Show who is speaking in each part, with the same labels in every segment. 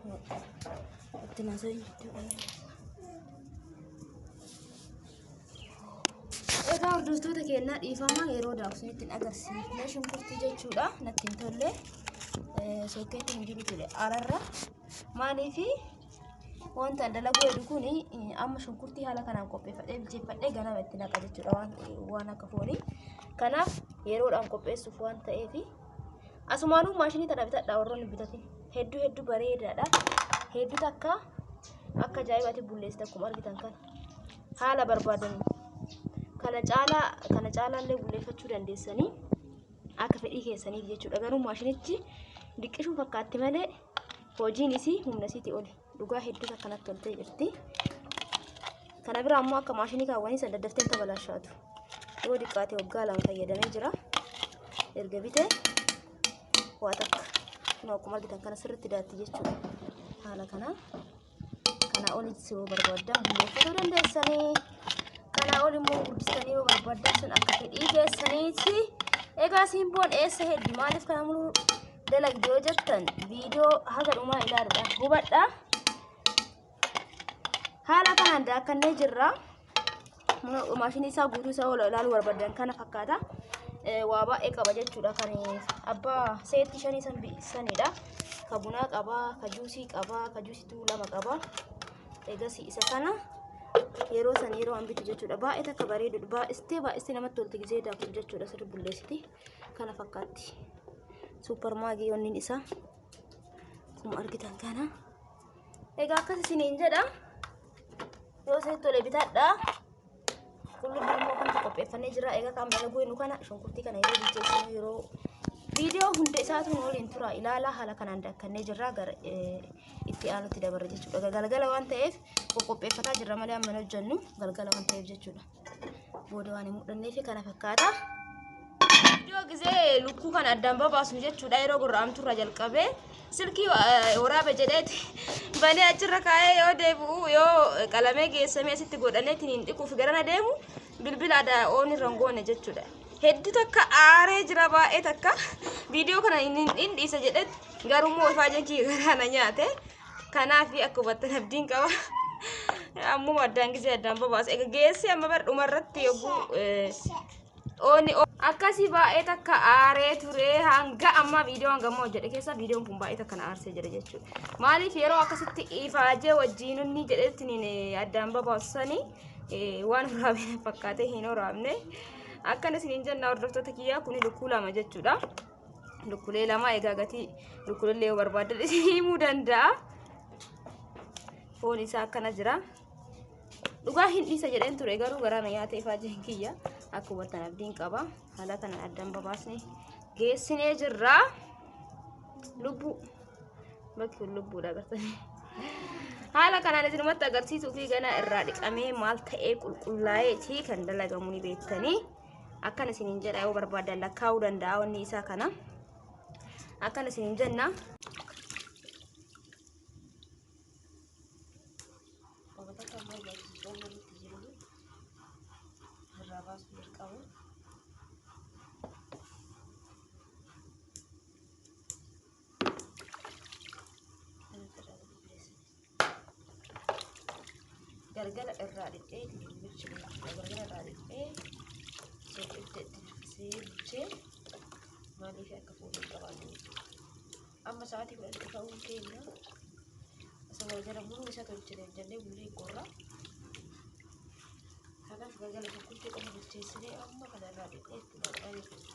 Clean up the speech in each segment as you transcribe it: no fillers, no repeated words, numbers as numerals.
Speaker 1: Itti naasa'in jechuudha. Egaa hordoftoota keenyaa, dhiifama, yeroo daaksu itti agarsiifne shunkurtii jechuudha. Natti hin tolle, sokkeetti hin jiru ture ararra. Maaliifi wanta dalaguu hedu kun amma shunkurtii haala kanaan qopheeffadhee bilcheeffadhee ganama itti naqa jechuudha, waan akka foonii. Kanaaf yeroodhaan qopheessuuf waan ta'eef asumaanuu maashinii tana bitadha. Warroonni bitatin hedduu hedduu bareedaadha. Hedduu takka akka ajaa'ibaatti bulleessite. Akkuma argitan kana haala barbaadanii kana caalaa kana caalaallee bulleeffachuu dandeessanii akka fedhii keessaniif jechuudha. Garuu maashinichi diqqishuu fakkaatti malee hojiin isii humna isiitii oli. Dhugaa hedduu akkanatti toltee jirti. Kana bira ammoo akka maashinii kaawwanii san daddaftee hin tabalaashaatu. Yoo diqqaate waggaa 2 fayyadamee jira. Erga bitee waa takka. Kun akkuma argitan kana sirriitti daatti jechuudha. Haala kanaan kana olitti yoo barbaaddan humneeffatuu dandeessanii. Kanaa ol immoo guddistanii yoo barbaaddan sun akka fedhii keessaniiti. Egaa simboon eessa heddi, maaliif kana muruu dalagdi yoo jettan, viidiyoo haga dhumaa ilaaluudhaan hubadha. Haala kanaan daakkannee jirra. Maashinii isaa guutuu isaa ol ilaaluu barbaadan kana fakkaata. Waa baay'ee qaba jechuudha. Kan abbaa seetti shanii sanidha. Ka bunaa qaba, ka juusii qaba, ka juusituu 2 qaba. Egas isa kana yeroo san yeroo an bitu jechuudha. Baay'ee takka bareedu, baay'istee baay'istee namatti tolti gisee daaktu jechuudha. Sirri bulleessiti. Kana fakkaatti. Suupar maagii onni isaa akkuma argitan kana. Egaa akkas isiniin jedha. Yoo isinitti tole bitadhaa. Qullubbii immoo kanatti qopheeffannee jira. Egaa kan dalaguu nu kana shunkurtii kana yeroo bilcheessinu yeroo viidiyoo hunda isaatu nu waliin tura ilaalaa. Haala kanaan dakkannee jirra, gara itti aanutti dabarra jechuudha. Galgala waan ta'eef qopheeffataa jirra malee amma hin hojjennu, galgala waan ta'eef jechuudha. Booda waan hin mul'anneef kana fakkaata. Viidiyoo gisee lukkuu kana addaan babaasnu jechuudha, yeroo gurraamturra jalqabee silkii waraabe jedheeti banee achirra kaa'ee yoo deebi'u, yoo qalamee geessamee asitti godhaneetiin hin dhiquuf garana deemu, bilbila aadaa oon irra hin goone jechuudha. Hedduu takka aaree jira, baay'ee takka viidiyoo kana hin dhiisa jedhetti, garuu immoo ifaajeen kiyya garaana nyaate. Kanaaf akka hubattan abdiin qaba. Ammuma addaan gisee addaan babaasa. Egaa geessee amma bar dhumarratti yogguu ooni akkasii baay'ee takka aaree ture. Hanga ammaa viidiyoo hanga ammaa hojjedhe keessa viidiyoon kun baay'ee takka na aarsee jira jechuudha. Maaliif yeroo akkasitti ifaajee wajjin inni jedhetti addaan babaasanii waan waraabne fakkaatee hin waraabne. Akkana isiniin jenna hordoftoota kiyyaa, kuni lukkuu 2 jechuudha. Lukkulee 2. Egaa gatii lukkulee yoo barbaaddan isin himuu danda'a. Foon isaa akkana jira. Dhugaa hin dhiisa jedheen ture, garuu garaa na nyaata ifaajeen kiyya. Akka hubattan abdiin qaba. Haala kanaan addaan babaasne geessinee jirra. Lubbuu. Bakki kun lubbuudha agartanii. Haala kanaan isinumatti agarsiisuu fi gana irraa dhiqamee maal ta'ee qulqullaa'eeti kan dalagamu ni beektanii. Akkana isiniin jedha, yoo barbaadan lakkaa'uu danda'a wanni isaa kana. Akkana isiniin jenna. Irraa baasuu jalqabu. Galgala irraa dhiqee bulchine jechuudha. Galgala irraa dhiqee soqidda itti firfisee bulchee, maaliif akka foolii hin qabaanne. Amma sa'aatii 10tti ka'uun keenya osoo jala muruu isa tolchine jennee bullee qorra. Kanaaf galgala shunkurtii qofa bilcheessinee amma kana irraa dhiqnee itti naqnaa jechuudha.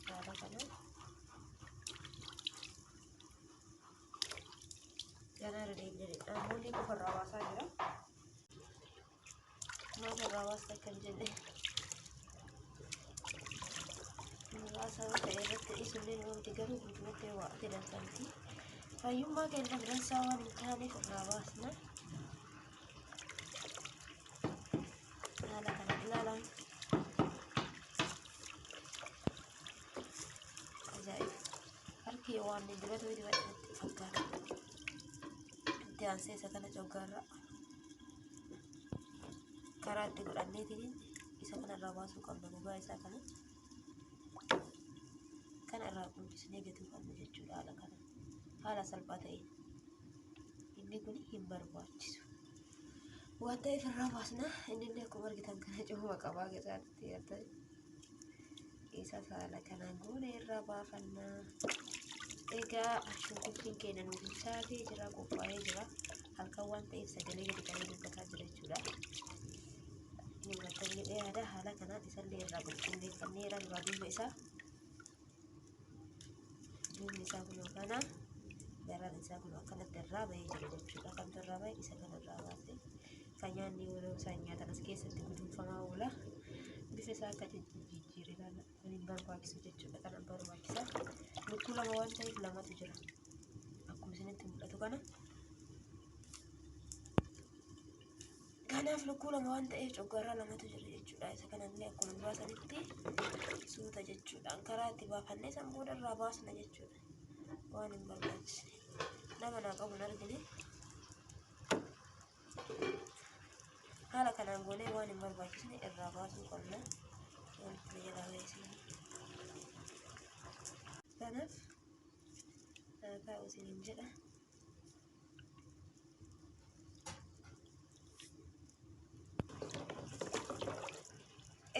Speaker 1: Haala kanaan ganaa irra deemnee dhiqnaa. Moolii qofa irraa baasaa jira. Maal irraa baasta kan jenne muraasa yoo ta'e irratti dhiisullee ni oolti, garuu guutumatti yoo waa'ate dansamti. Fayyummaa keenya dansaa waan hin taaneef irraa baasna. Haala kana ilaalan. Ajaa'iba! Harki waan dibata dibata natti fakkaata. Itti aansee isa kana coggaarra karaa itti godhanneetiin isa kanarraa baasuu qabna, gogaa isaa kana. Kana irraa qunchisnee gatuu qabna jechuudha haala kana. Haala salphaa ta'een. Inni kun hin barbaachisu. Waan ta'eef irraa baasna. Inni illee akkuma argitan kana cooma qabaa keessaatti argatan. Isa haala kanaan goone irraa baafanna. Egaa shunkurtiin keenya nuuf bilchaatee jira, qophaa'ee jira. Halkan waan ta'eef sagalee gadi qabee dubbataa jira jechuudha. Ni hubattan jedhee yaada. Haala kanaan isallee irraa qulqulleeffanneera duraa duuba isaa. Duubni isaa kunoo kana, garaan isaa kunoo akkanatti irraa bahee jira jechuudha. Kamtu irraa bahe? Isa kana irraa baase. Kan nyaanni yeroo isaan nyaatan as keessatti guduunfamaa oola. Bifa isaa akka jijjiire ilaala. Kun hin barbaachisu jechuudha. Kana barbaachisa. Lukkuu lama waan ta'eef lamatu jira. Akkuma isinitti mul'atu kana. Kanaaf lukkuu lama waan ta'eef coggaarraa lamatu jira jechuudha. Isa kanallee akkuma duraa sanitti suuta jechuudhaan karaa itti baafannee san booda irraa baasna jechuudha. Waan hin barbaachisne. Nama naa qabu hin argine. Haala kanaan goonee waan hin barbaachisne irraa baasuu qabna. Wanti jalaa bahee. Kanaaf taa'u isiniin jedha.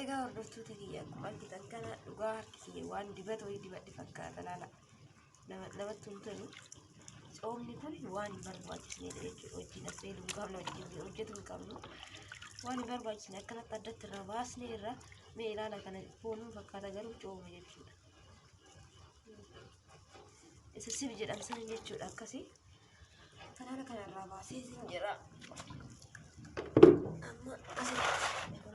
Speaker 1: Egaa hordoftoota kiyya, akkuma argitan kana dhugaa harki kiyya waan dibata wayii dibadhe fakkaata laala. Namatti hin tolu. Coomni kun waan hin barbaachisnedha jechuudha. Wajjin as seenuu hin qabnu, wajjin hojjetuu hin qabnu. Waan hin barbaachisne akkanatti addatti irraa baasnee irra mee ilaala. Kana foonuu fakkaata garuu cooma jechuudha. Isa sib jedhan san jechuudha akkasii. Kanaana kanarraa baasee isin jira. Amma asitti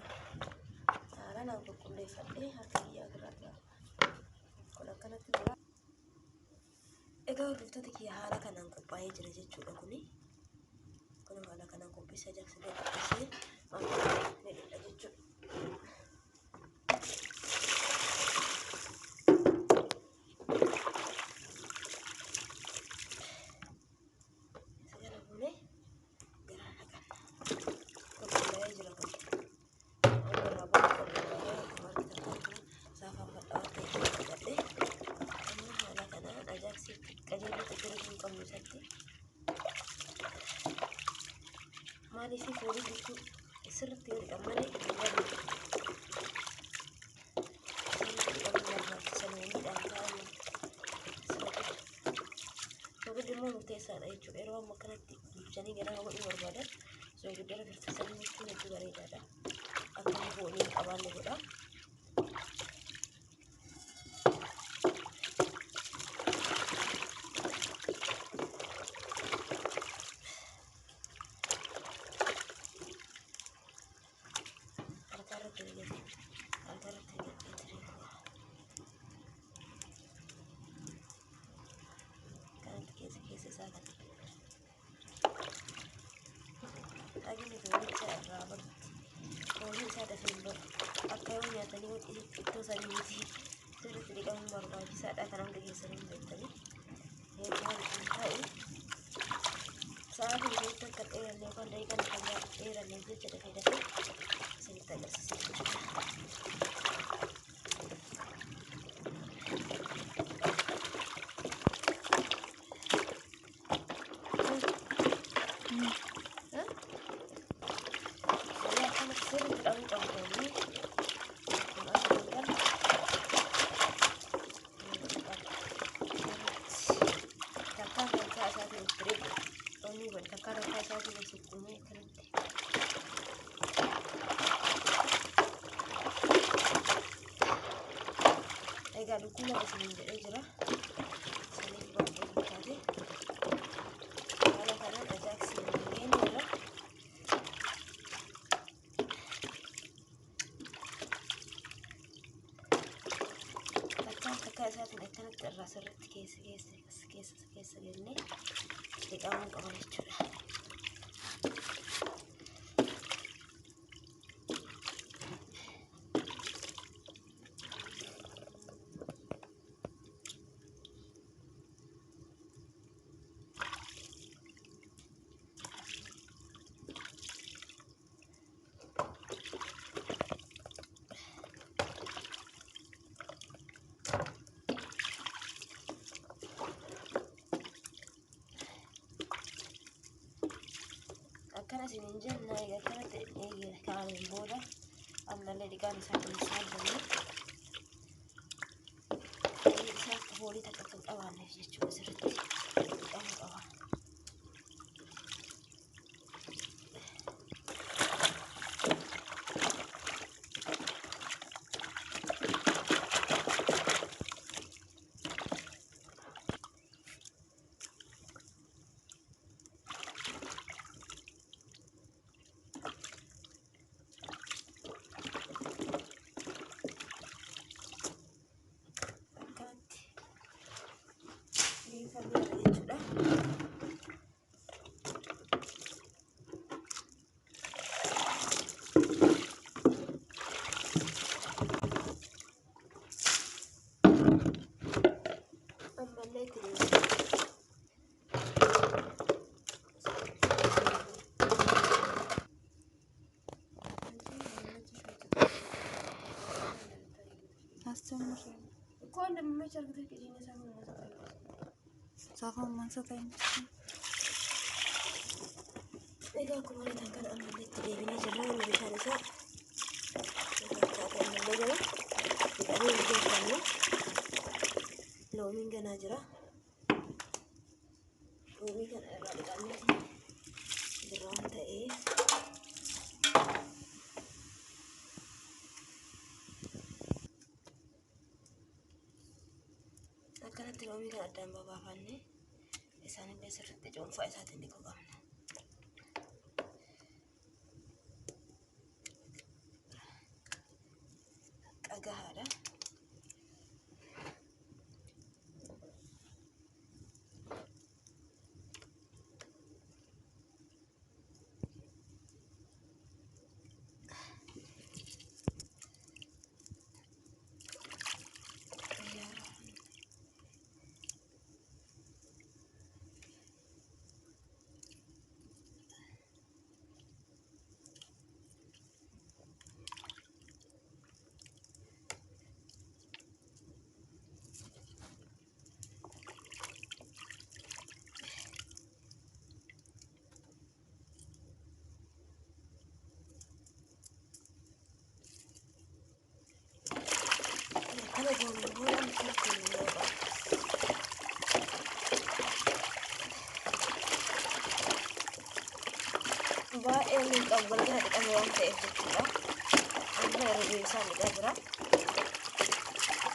Speaker 1: haala naan qulqulleeffadhee harka kiyyaa irraa jira. Kun akkanatti jira. Egaa hordoftoota kiyya, haala kanaan qophaa'ee jira jechuudha kuni. Kun haala kanaan qopheessee ajaa'ibsiisee qopheessee ni dhudha jechuudha. Isa kana fuunee garaa naqanna. Qulqullaa'ee jira kun. Amma irraa booda qulqullaa'ee akkuma argitan kana saafaan bal'aa waan ta'eef godhadhe. Amma haala kanaan ajaa'ibsiitti qajeelatti itti hin qabnu isatti. Maaliif foolii lukkuu sirriitti yoo dhiqan malee hin badu. Sirriitti dhiqamuu barbaachisa, looniidhaan ta'anii soogidda. Soogiddi immoo murteessaadha jechuudha. Yeroo amma akkanatti bulchanii ganama godhuu barbaadan soogidda irra firfirsanii jechuun hedduu bareedaadha. Akka inni foolii hin qabaanne godha. Harka irratti hojjete. Harka irratti hojjete ture. Kanatti keessa keessa isaa kana. Dhagni foonicha irraa badutti. Foolii isaa dafee hin badu. Akka yoo nyaatanii ittoo sanii miti. Sirriitti dhiqamuun barbaachisaadha. Kana hundi keessanii hin beektanii. Yookaan hin ta'u. Sa'aatiin isinitti akka dheeranne yookaan daqiiqaan akka dheeranneef jecha dafee dafee isinitti agarsiisa jechuudha. Akkanatti sirriitti hidhamuu qabu foonii. Akkuma argitan kana. Takkaa takkaa isaatiin itti riqu. Onni godhe takkaa takkaa isaatiin sukkuumee akkanatti. Egaa lukkuu lama isiniin jedhee jira. Saniif baay'ee fakkaate. Haala kanaan ajaa'ibsiin geenyeerra. Takkaa takkaa isaatiin akkanatti irraa sirriitti keessa keessa keessa keessa jennee dhiqamuu qaba jechuudha. isiniin jenna. Egaa akkanatti kaa'ameen booda ammallee dhiqaan isaa dhiisaa jenna. Isaa foolii takka akka hin qabaanneef jechuudha sirriitti dhiqamuu qaba. Akkanatti dhiifameera jechuudha. Ammallee itti deebina.
Speaker 2: አስጀምር
Speaker 1: እኮ እንደሚመች አድርገሽ ቅጂኝ ሳሙን
Speaker 2: ሳፋን ማንሳት አይመስልም።
Speaker 1: Egaa akkuma argitan kana ammallee itti deebinee jirra. Inni bishaan isaa fakkaata ammallee jira. Dhiqamee hin beekamne. Loomiin ganaa jira. Loomii kana irraa dhiqamee jira waan ta'eef. Akkanatti loomii kana addaan babaafannee isaanillee sirriitti cuunfaa isaatiin dhiquu qabna. Dhagahaadha. Kana gooneen booda akkanatti nu qaba. Baay'ee hin qabu galgala dhiqame waan ta'eef jechuudha. Amma yeroo isaan dhiqaa jira.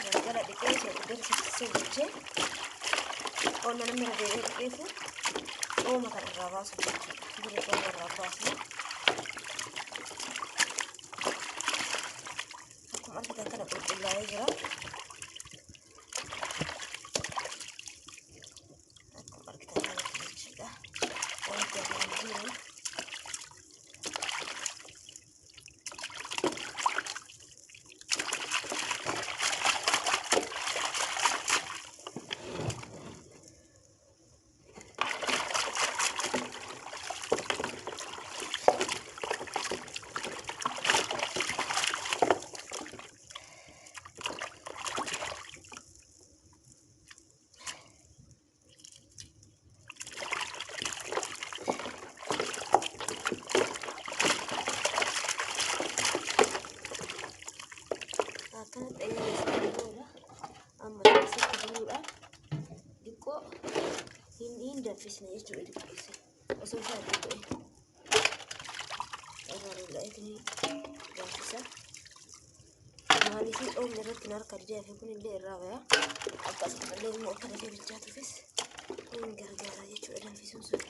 Speaker 1: Galgala dhiqee soogidda gochee qonna namni irra deebi'ee dhiqeefu cooma kan irraa baasu jechuudha. Dura cooma irraa baasna. Akkuma argitan kana qulqullaa'ee jira. Akkuma argitan kanatti jechuudha. Wanti afaan jiru. Akkanatti eeyyamsiisanii booda amma keessatti bu'uudhaan xiqqoo hin danfisne jechuudha xiqqeesse osoo isaan itti bu'e irraa lola'eetiin danfisa. Maaliif dhoofni irratti hin harka didee hafe kun illee irraa baya. Akkasumallee immoo akka dafee bilchaatuufis hin gargaara jechuudha danfisuun sun.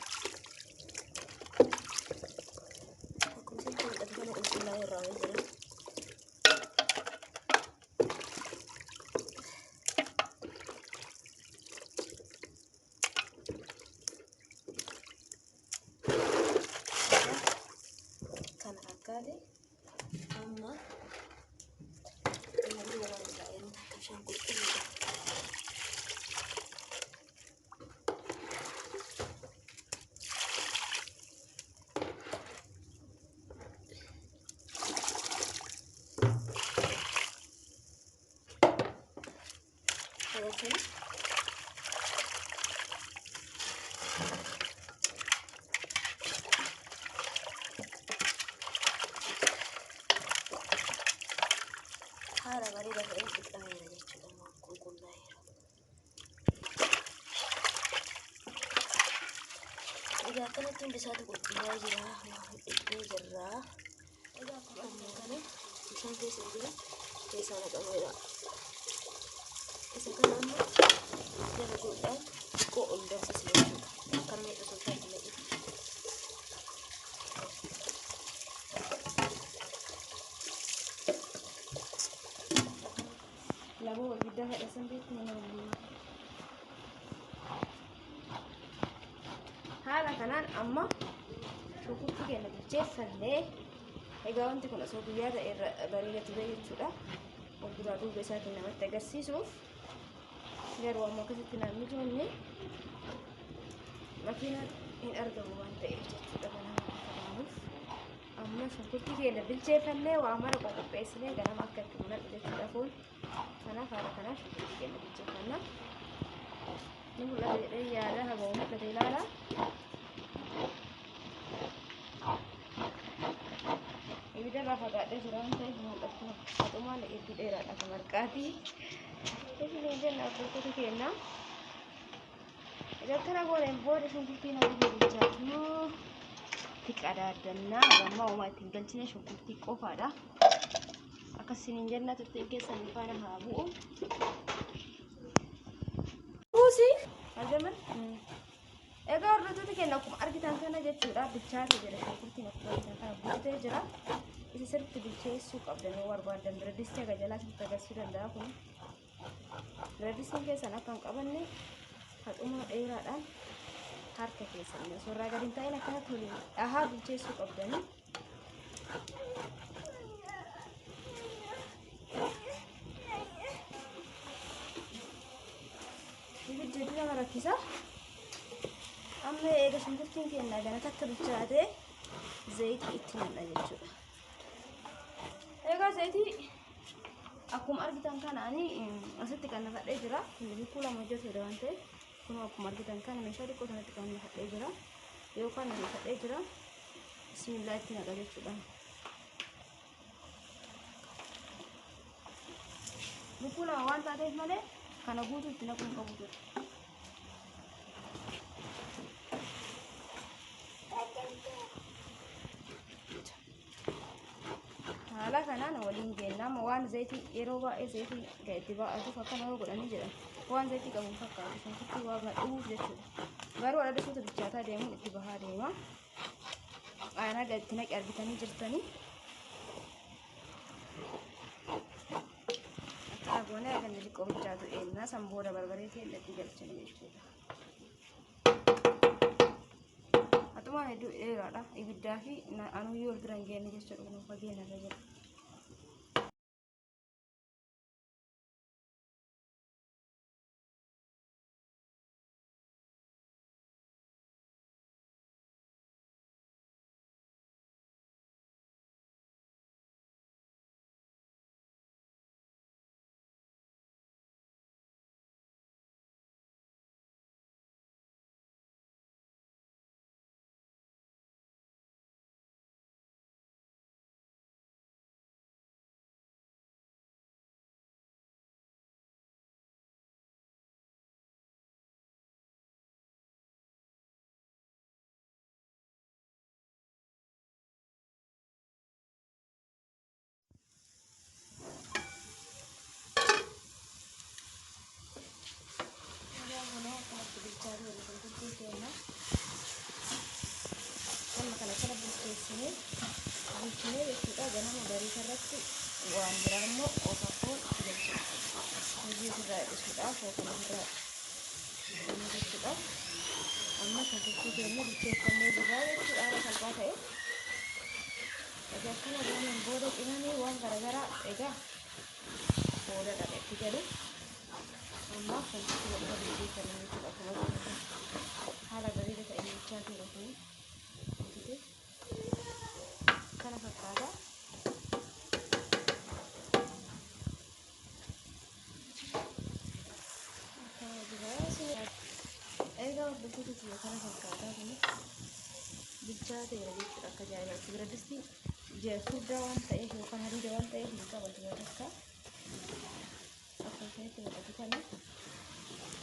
Speaker 1: Akkuma isitti mul'atu kana qulqullaa'ee irraa bahee jira. Kana fakkaate amma imalli barbaada yeroo takka bishaan qulqulluudha. Agartanii Egaa akkanatti hundi isaatu qulqullaa'ee jira. Dhiqnee jirra. Egaa akkuma kana bishaan keessa jiru keessaa naqameedha. Isa kana amma jala godhaan xiqqoo ol danfisna jechuudha. Akkanuma osoo isaan hin naqin. Laboo guddaa fedha beektu nama. Haala kanaan amma shunkurtii keenya bilcheeffannee, egaa wanti kun osoo guyyaa ta'e irra bareeda ture jechuudha. Of duraa duuba isaatiin namatti agarsiisuuf garuu ammoo akkasitti naan mijoonne, makiinaan hin argamu waan ta'eef jechuudha. Kanaaf akka amma shunkurtii keenya bilcheeffannee waa mara qopheessinee ganama akka itti mul'atu jechuudha foon. Kanaaf haala kanaan shunkurtii keenya bilcheeffanna. Ni mul'ata jedhee yaada, haga mul'ate ilaala. Ibidda irraa fagaadhee jira waan ta'eef mul'atu. Haxumaan hedduu dheeraadha kan marqaatii. Isin jenna hordoftoota keenya. Egaa akkana gooneen booda shunkurtiin hanga bilchaatu itti qadaadannaa. Gammaa uumaa ittiin galchine shunkurtii qofaadha. Akkasiniin jenna, turtiin keessan faana haa bu'u. Buusi. Maal? Egaa hordoftoota keenya, akkuma argitan kana jechuudha, bilchaatee jira shunkurtiin, akkuma argitan kana guutee jira. Isa sirriitti bilcheessuu qabdan yoo barbaadan biradistii aga jalaa sirriitti agarsiisuu danda'a kun. Biradistiin keessan akka hin qabanne haxumaa dheeraadhaan harka keessan osoo irraa gadi hin ta'in akkanatti waliin dhahaa bilcheessuu qabdanii. Ibiddi hedduu nama rakkisa. Amma eega shunkurtiin keenya gana takka bilchaatee zayitii itti nam'a jechuudha. Egaa zayitii akkuma argitan kana ani asitti kan nafadhee jira. Kun lukkuu lama hojjetudha waan ta'eef kun akkuma argitan kana meeshaa xiqqoo sanatti kan nafadhee jira. Yookaan nafadhee jira. Bismillaa, itti naqa jechuudha. Lukkuu lama waan taateef malee kana guutuu itti naquu hin qabu ture. Haala kanaan waliin geenna. Amma waan zayitii, yeroo baay'ee zayitii itti baa'atuuf akkana yoo godhanii jedhan waan zayitii qabu hin fakkaatu, shunkurtii waa dhuguuf jechuudha. Garuu adda bilchaataa deemuun itti bahaa deema. Aanaa itti naqe argitanii jirtanii. Akkana goonee akka inni xiqqoo bilchaatu eennaa, san booda barbaree keenya itti galchina jechuudha. Haxumaan hedduu dheeraadha. Ibiddaa fi anuyyuu wal bira hin geenye jechuudha. Kun fageenya irra jira. Akkanatti bilchaatee jira shunkurtiin keenya. Amma kana kana bilcheessinee bulchinee jechuudha, ganama bariisa irratti waan biraa immoo ofa foon itti galchina. Hojii ofirraa hir'isuudhaaf yookaan ofirraa jechuudha. Amma shunkurtii keenya bilcheeffannee jirra jechuudha, haala salphaa ta'e. Egaa akkana gooneen booda cimanii waan garaagaraa egaa booda dhaqa itti galu. Amma shunkurtii qofa bilcheeffannee jechuudha, akkuma argitan haala bareeda ta'e bilchaateera kun hojjete kana fakkaata. Akkana jira. Egaa hordoftoota kiyya, kana fakkaata, kun bilchaateera jechuudha akka ajaa'ibaatti. Biradistii furdaa waan ta'eef yookaan hadiida waan ta'eef hin qabatu waan akka isinitti mul'atu kana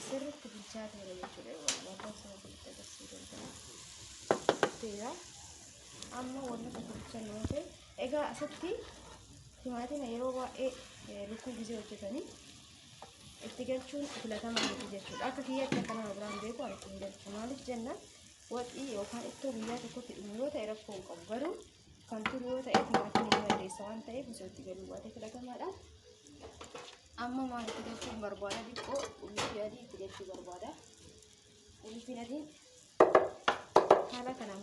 Speaker 1: sirriitti bilchaateera jechuudha. Waan sana sirriitti agarsiisuu danda'a. Guuteera. Amma wanna tokko bicha nu hafe. Egaa asitti timaatima yeroo baay'ee lukkuu gisee hojjetanii itti galchuun filatamaa miti jechuudha. Akka kiyyaatti akka nama biraan beeku ani ittiin galchu. Maaliif jennaan waxii yookaan ittoo guyyaa tokkotti dhumu yoo ta'e rakkoo hin qabu. Garuu kan turu yoo ta'e timaatimni ni balleessa waan ta'eef osoo itti galuu baate filatamaadha. Amma maal itti galchuun barbaada? Xiqqoo qullubbii adii itti galchuu barbaada. Qullubbiin adiin haala kanaan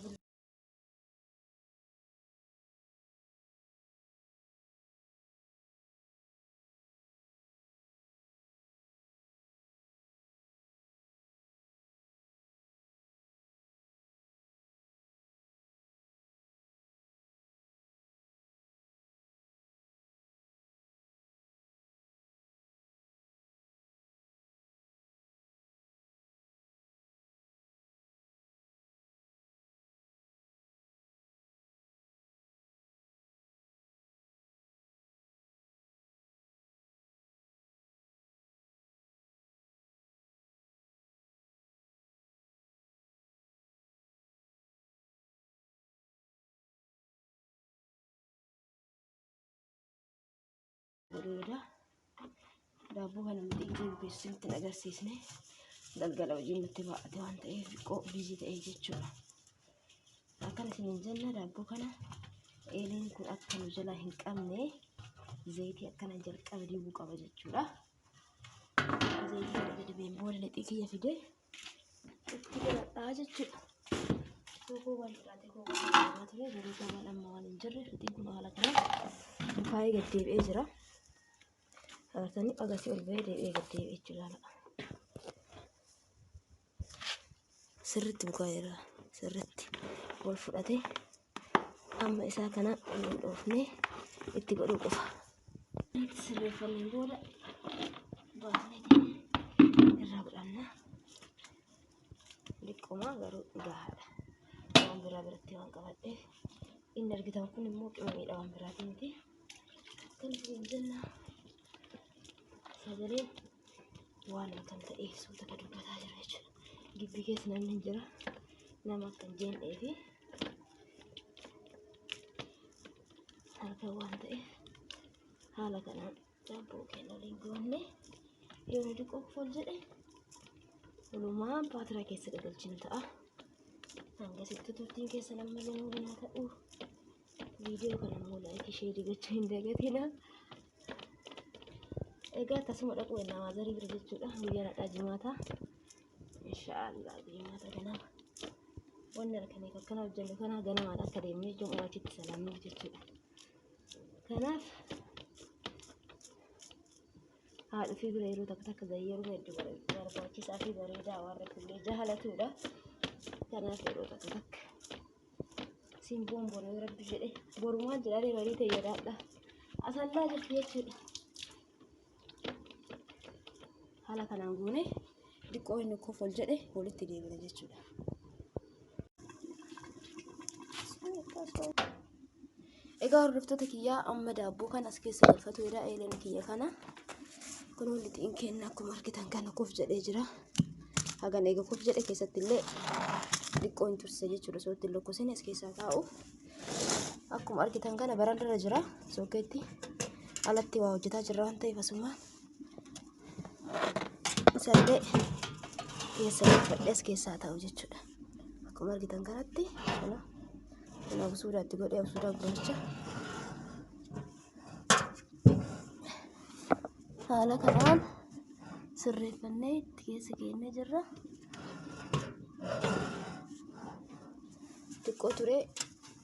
Speaker 1: godhuudha. Daabboo kana nuti ijji bukeessinitti hin agarsiisne galgala hojiin nutti baa'ate waan ta'eef xiqqoo biizii ta'e jechuudha. Akkana isiniin jenna daabboo kana eeleen kun akka nu jalaa hin qabne zayitii akkana jalqaba dibuu qaba jechuudha. Zayitii kana dibeen booda lixii kiyya fidee itti godhadhaa jechuudha. Kookoo waan xiqqaatee kookoo fayyadamaa ture garuu gabaan amma waan hin jirre lixiin kun haala kanaan bukaa'ee gad deebi'ee jira. Agartanii agasii ol ba'ee deebi'ee gad deebi'ee jechuudha. Sirriitti bukaa'eera. Sirriitti wal fudhatee amma isaa kana waliin dhoofnee itti godhuu qofa. Itti sirreeffanneen booda baasnee irraa godhanna. Liqqumaa garuu gahaadha. Waan biraa biratti waan qabadheef inni argitan kun immoo qimamiidha waan biraatii miti. Kan isin jenna sagaleen waan halkan ta'eef suuta ka dubbataa jira jechuudha. Gibbii keessa namni hin jira. Nama akka hin jeeqnee fi halkan waan ta'eef haala kanaan daabboo keenya waliin goonee yoo nu dhiqoo ol jedhe walumaan paatiraa keessa gagalchinu ta'a. Hangasitti turtiin keessa ammallee nu waliin haa ta'u. Viidiyoo kana immoo laayikii sheerii gochuu hin dagatinaa. Egaa tasuma dhaquu ennaa maazarii bira jechuudha. Guyyaan har'aa jimaataa. Inshaallah jimaata ganama. Wanni halkaniif akkana hojjennu kana ganamaan akka deemnee jum'aa achitti salaamnuuf jechuudha. Kanaaf haadha ofii bira yeroo takka takka zayyaruun hedduu barbaachisaa fi bareedaa waan rabbillee jaalatudha. Kanaaf yeroo takka takka simboon boru yoo rabbi jedhe borumaan jedhanii barii ta'e yadaadha. Asallaa jirti jechuudha. Haala kanaan goone xiqqoo inni kofol jedhe walitti deebina jechuudha. Egaa hordoftoota kiyyaa amma daabboo kana as keessa galfatu jedha eeleen kiyya kana. Kun lixiin kenna akkuma argitan kana kof jedhee jira. Hagan eega kof jedhe keessatti illee xiqqoo hin turse jechuudha. Osoo itti lokkosin as keessaa taa'u. Akkuma argitan kana barandarra jira sookeetti. Alatti waa hojjetaa jirra waan ta'eef asumaan isallee keessa galfadhee as keessaa taa'u jechuudha. Akkuma argitan kanatti kana kana absuudaa itti godhee absuudaa gurraacha. Haala kanaan sirreeffannee itti keessa keennee jirra. Xiqqoo turee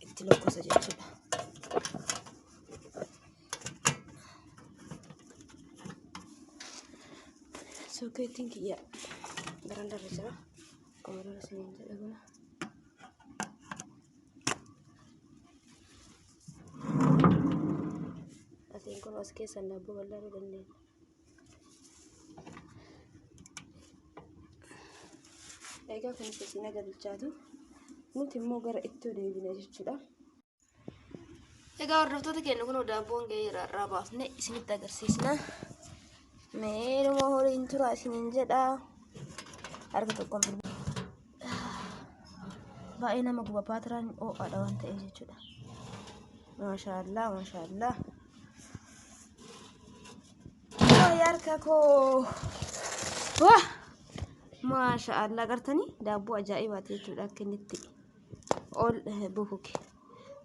Speaker 1: itti lokkosa jechuudha. Sookeettiin kiyya barandarra jira. Akkuma dura isiniin jedhe kuna. Asiin kun as keessan daabboo bal'aanuu dandeenya. Egaa kunis isin aga bilchaatu nuti immoo gara ittoo deebina jechuudha. Egaa hordoftoota keenya kun daabboon ga'ee irraa irraa baafne isinitti agarsiisna. Meeruma horiin tura isiniin jedha. Harka tokkoon Baay'ee nama guba paatiraan ho'aadha waan ta'eef jechuudha. Maashaallah maashaallah. Waay harka koo. Wah! Maashaallah gartanii daabboo ajaa'ibaati jechuudha akka inni itti ol bokoke.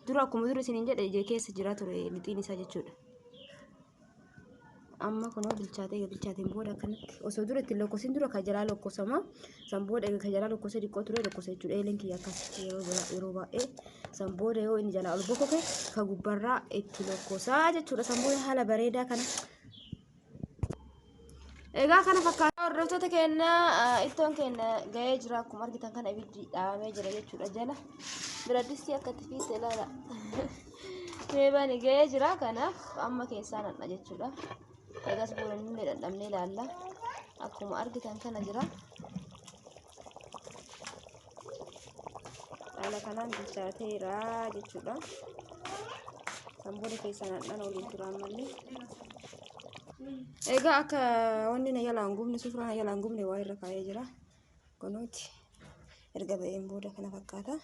Speaker 1: Dura akkuma dura isiniin jedhe keessa jira ture lixiin isaa jechuudha. Amma kunoo bilchaatee bilchaateen booda akkanatti osoo dura ittiin lokkosin dura ka jalaa lokkosama. San booda egaa ka jalaa lokkosee xiqqoo ture lokkose jechuudha. Eeleen kiyya akkas yeroo biraa yeroo baay'ee san booda yoo inni jalaa ol bokoke ka gubbarraa itti lokkosaa jechuudha. San booda haala bareedaa kana. Egaa kana fakkaata hordoftoota keenya ittoon keenya ga'ee jira akkuma argitan kana ibiddi dhaabamee jira jechuudha jala biradistii akka itti fiixee ilaala. Meebani ga'ee jira kanaaf amma keessaa nanna jechuudha. Egas booda nullee dhandhamnee ilaalla. Akkuma argitan kana jira. Haala kanaan bilchaateera jechuudha. San booda keessaa nan'an waliin tura ammallee. Egaa akka wanni na jalaan gubne sufraa na jalaan gubne waa irra kaa'ee jira. Kunuuti erga ba'een booda kana fakkaata.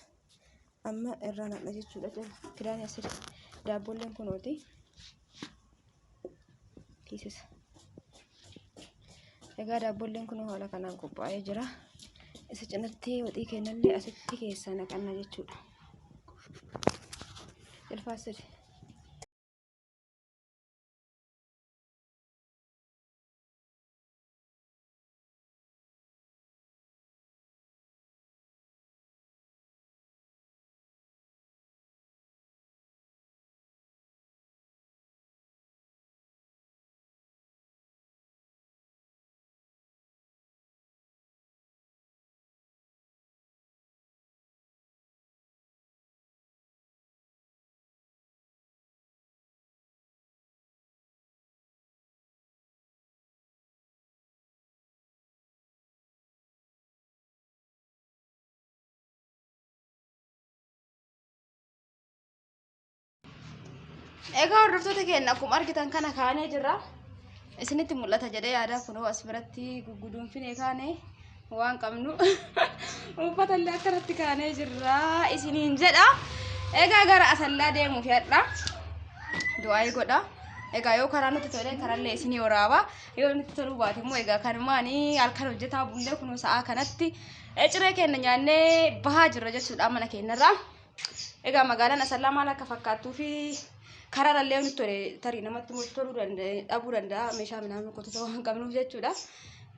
Speaker 1: Amma irraa naqna jechuudha jala. Kidaani asirra daabboolleen kunooti. Kiisisa. Egaa daabboolleen kunoo haala kanaan qophaa'ee jira. Isa cinatti waxii kennallee asitti keessaa naqanna jechuudha. Ilfaa sadi. Egaa hordoftoota keenya akkuma argitan kana kaanee jirra. Isinitti mul'ata jedhee yaada kunoo as biratti gugguduunfinee kaane waan qabnu uffata illee akkanatti kaanee jirra isiniin jedha. Egaa gara asallaa deemuuf yaadha. Du'aayii godha. Egaa yoo karaa nutti tole karallee isinii waraaba. Yoo nutti toluu baate immoo egaa kanumaanii halkan hojjetaa bullee kunoo sa'aa kanatti ciree keenya nyaannee bahaa jirra jechuudha mana keenyarraa. Egaa magaalaan Asallaa maal akka fakkaattuu fi karaarallee nutti tole tarii namatti toluu dhabuu danda'a meeshaa minaamin qotosa waan qabnuuf jechuudha.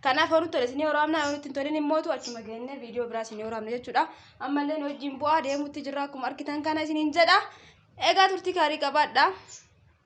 Speaker 1: Kanaaf yoo nutti tole isinii waraabna yoo nutti hin tolin immootu achuma geennee viidiyoo biraa isinii waraabna jechuudha. Ammallee nu wajjin bu'aa deemutti jirra akkuma argitan kana isiniin jedha. Egaa turtii gaarii qabaadha.